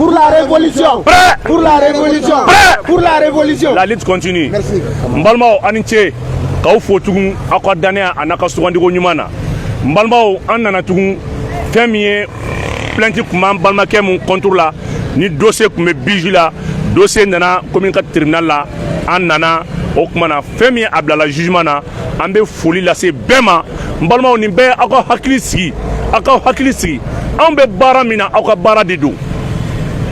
Pour la révolution. Prêt. Pour la révolution. Prêt. Pour la révolution. La lutte continue. Merci. N balimaw, aw ni ce k'aw fo tugun aw ka danaya a n'a ka sugandiko ɲuman na. N balimaw, an nana tugun. Fɛn min ye plainte tun b'an balimakɛ mun contre la, ni dossier tun bɛ BIJ la, dossier nana commune ka tribunal la. An nana o tuma na, fɛn min ye a bilala jugement na. An bɛ foli lase bɛɛ ma. N balimaw, nin bɛɛ, aw ka hakili sigi, aw ka hakili sigi. Anw bɛ baara min na, aw ka baara de don.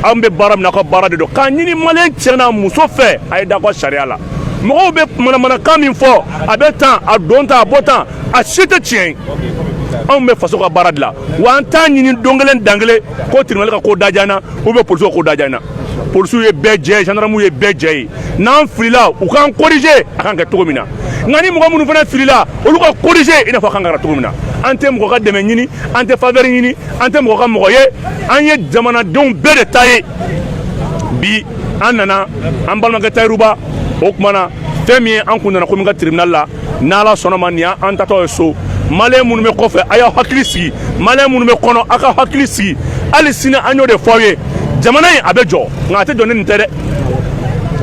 Anw bɛ baara min na, aw ka baara de don. K'a ɲini Malien cɛ n'a muso fɛ, a ye da ka sariya la. Mɔgɔw bɛ manamanakan min fɔ, a bɛ tan, a don tan, a bɔ tan, a si tɛ tiɲɛ ye. Anw bɛ faso ka baara de la wa. An t'a ɲini don kelen dan kelen ko tribunal ka ko dajan na ou bien polisiw ka ko dajan na. Polisiw ye bɛɛ jɛ ye, gendarmew ye bɛɛ jɛ ye. N'an filila, u k'an corriger a kan kɛ cogo min na. Nka ni mɔgɔ minnu fana filila, olu ka corriger i n'a fɔ a kan ka kɛ cogo min na. An tɛ mɔgɔ ka dɛmɛ ɲini, an tɛ faveur ɲini, an tɛ mɔgɔ ka mɔgɔ ye. An ye jamanadenw bɛɛ de ta ye. Bi an nana an balimakɛ Tahirou Bah. O tuma na, fɛn min ye, an kun nana commune ka tribunal la. N'Ala sɔnna ma, nin y'an tatɔ ye so. Malien minnu bɛ kɔfɛ, a y'aw hakili sigi. Malien minnu bɛ kɔnɔ, aw ka hakili sigi. Hali sini, an y'o de fɔ aw ye: jamana in, a bɛ jɔ, nka a tɛ jɔ ni nin tɛ dɛ,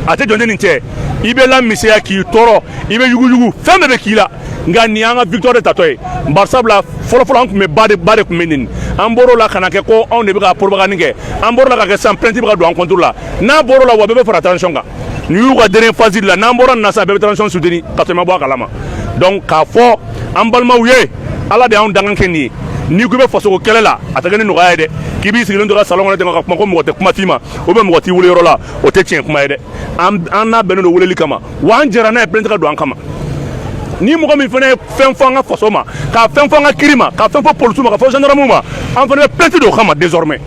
a tɛ jɔ ni nin tɛ. I bɛ lamisɛnya k'i tɔɔrɔ, i bɛ yuguyugu, fɛn bɛɛ bɛ k'i la, nka nin y'an ka victoire de tatɔ ye. Barisabula fɔlɔfɔlɔ, an tun bɛ ba de, ba de tun bɛ nin. An bɔr'o la ka na kɛ ko anw de bɛ ka propagande kɛ. An bɔr'o la ka kɛ sisan plainte bɛ ka don an contre la. N'a bɔr'o la wa, bɛɛ bɛ fara transition kan. Nin y'u ka dernière phase de la. N'an bɔra nin na sisan, bɛɛ bɛ transition soutenir ka sɔrɔ i ma bɔ a kalama. Donc k'a fɔ an balimaw ye, Ala de y'anw dangan kɛ nin ye. N'i ko i bɛ fasoko kɛlɛ la, a tɛ kɛ ni nɔgɔya ye dɛ. K'i b'i sigilen to ka salon kɔnɔ ten ka kuma ko mɔgɔ tɛ kuma f'i ma ou bien mɔgɔ t'i wele yɔrɔ la, o tɛ tiɲɛ kuma ye dɛ. An n'a bɛnnen don weleli kama wa, an jɛra n'a ye plainte ka don an kama. Ni mɔgɔ min fana ye fɛn fɔ an ka faso ma, ka fɛn fɔ an ka kiri ma, ka fɛn fɔ polisiw ma, ka fɔ gendarmew ma, an fana bɛ plainte don o kama désormais,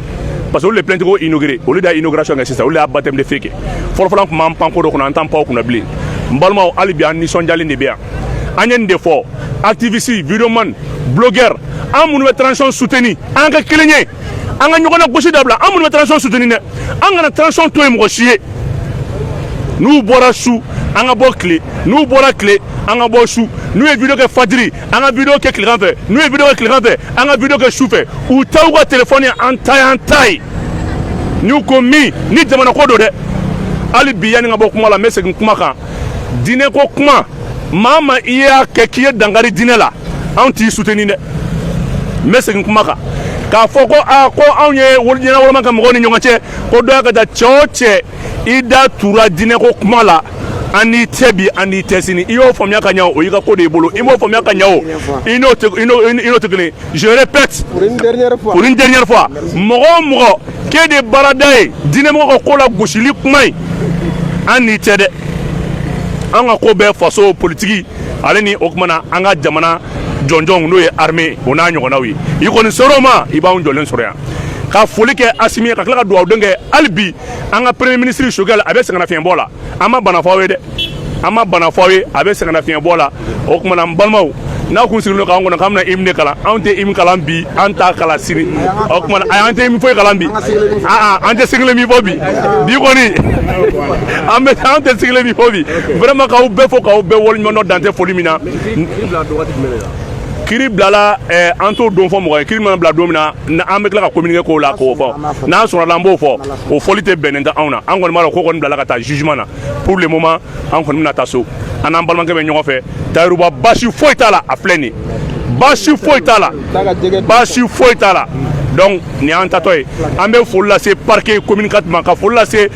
parce que olu de plainte ko inauguré, olu de y'a inauguration kɛ sisan, olu de y'a baptême de feu kɛ. Fɔlɔfɔlɔ, an tun b'an pan ko dɔ kɔnɔ, an t'an pan o kunna bilen. N balimaw, hali bi an nisɔndiyalen de bɛ yan. An ye nin de fɔ: activiste, vidéoman, blogueur, an minnu bɛ transition soutenir, an ka kelen ye, an ka ɲɔgɔn na gosi dabila. An minnu bɛ transition soutenir dɛ, an kana transition to yen mɔgɔ si ye. N'u bɔra su, an ka bɔ tile. N'u bɔra tile, an ka bɔ su. N'u ye vidéo kɛ fajiri, an ka vidéo kɛ tilegan fɛ. N'u ye vidéo kɛ tilegan fɛ, an ka vidéo kɛ su fɛ. U ta u ka téléphone ye, an ta y'an ta ye. N'u ko min ni jamana ko don dɛ. Hali bi, yanni ka bɔ kuma la, n bɛ segin kuma kan: diinɛ ko kuma, maa ma i y'a kɛ k'i ye dankari diinɛ la, anw t'i soutenir dɛ. N bɛ segin kuma kan k'a fɔ ko aa, ko anw ye ɲɛna woloma ka mɔgɔw ni ɲɔgɔn cɛ, ko dɔ y'a ka taa. Cɛ o cɛ, i da tura diinɛ ko kuma la, an n'i tɛ bi, an n'i tɛ sini. I y'o faamuya ka ɲɛ o, o y'i ka ko de y'i bolo. I m'o faamuya ka ɲɛ o, i n'o tɛ kelen. Je répète. Pour une dernière fois. Pour une dernière fois, mɔgɔ o mɔgɔ k'e de baarada ye diinɛmɔgɔ ka ko la gosili kuma ye, an n'i tɛ dɛ. An ka ko bɛɛ faso politiki ale ni o kumana an ka jamana jɔnjɔnw, n'o ye armée, o n'a ɲɔgɔnnaw ye. I kɔni ser'o ma, i b'anw jɔlen sɔrɔ yan ka foli kɛ Assimi ye, ka tila ka dugawu den kɛ hali bi an ka premier ministre Choguel. A bɛ sɛgɛnnafiɲɛbɔ la. An ma bana fɔ aw ye dɛ, an ma bana fɔ aw ye. A bɛ sɛgɛnnafiɲɛbɔ la. O kumana, n balimaw, n'a kun sigilen don k'an kɔnɔ k'an bɛna hymne kalan, anw tɛ hymne kalan bi, an t'a kalan sini. O kumana, ayi, an tɛ hymne foyi kalan bi. An tɛ sigilen min fɔ bi bi kɔni, an bɛ, an tɛ sigilen min fɔ bi. Vraiment, k'aw bɛɛ fo, k'aw bɛɛ waleɲuman dɔn, dan tɛ foli min na. Kiri bilala, an t'o don fɔ mɔgɔ ye. Kiri mana bila don min na, an bɛ tila ka communiquer k'o la k'o fɔ. N'an sɔrɔ la, an b'o fɔ. O fɔli tɛ bɛnnen tɛ anw na. An kɔni b'a dɔn ko kɔni bilala ka taa jugement na. Pour le moment, an kɔni bɛna taa so. An n'an balimakɛ bɛ ɲɔgɔn fɛ. Tahirou Bah, baasi foyi t'a la. A filɛ nin ye, baasi foyi t'a la, baasi foyi t'a la. Donc nin y'an tatɔ ye. An bɛ foli lase parquet commune 4 ma, ka foli lase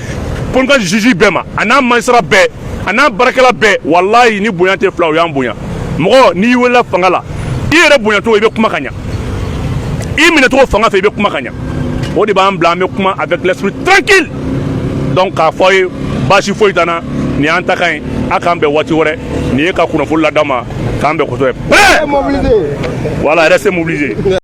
commune 4 juge bɛɛ ma, a n'a magistrat bɛɛ, a n'a baarakɛla bɛɛ. Walayi, ni bonya tɛ fila, o y'an bonya. Mɔgɔ n'i welela fanga la, i yɛrɛ bonyacogo, i bɛ kuma ka ɲa. I minɛcogo fanga fɛ, i bɛ kuma ka ɲa. O de b'an bila an bɛ kuma avec l'esprit tranquille. Donc k'a fɔ aw ye, baasi foyi t'an na. Nin y'an ta kan ye. A k'an bɛn waati wɛrɛ. Nin ye ka kunnafoni la d'aw ma. K'an bɛn kosɛbɛ. Prêt. Voilà, restez mobilisés.